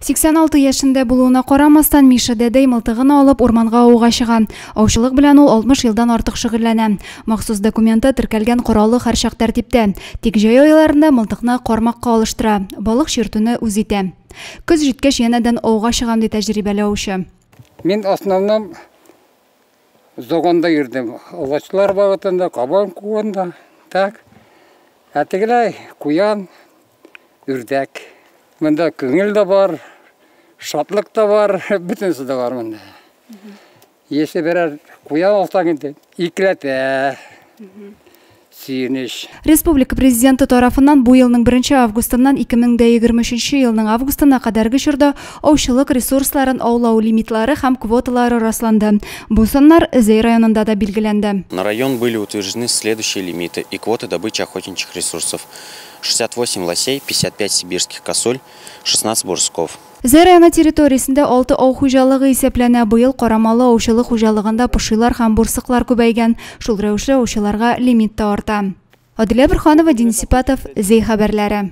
86 яшендә булуына карамастан, Миша дәдәй мылтыгын алып, урманга ауга чыга. Аучылык белән ул 60 елдан артык шөгыльләнә. Махсус документы, теркәлгән коралы һәрчак тәртиптә. Тик җәй айларында мылтыкны кармакка алыштыра, балык чиртүне үз итә. Көз җиткәч янәдән ауга чыгам, ди тәҗрибәле аучы. Мин основном загонда йөрдем. Олачлар багытында, кабан куганда. Так. Ә тегеләй куян, үрдәк. Монда күңел дә бар, шатлык та бар, бөтенесе дә бар монда. Если берәр куян алсаң инде, икеләтә сөенеч. Республика Президенты тарафыннан бу елның 1 августыннан 2023 елның августына кадәрге чорда аучылык ресурсларын аулау лимитлары һәм квоталары расланды. Бу саннар Зәй районында да билгеләнде. На район были утверждены следующие лимиты и квоты добычи охотничьих ресурсов. 68 лосей, 55 сибирских косуль, 16 бурсуков. Зәй районы территориясендә 6 ау хуҗалыгы исәпләнә. Быел Карамалы аучылык хуҗалыгында пошилар һәм бурсыклар күбәйгән. Шул рәвешле аучыларга лимит та арта. Адилә Борханова, Денис Сипатов, Зәй хәбәрләре.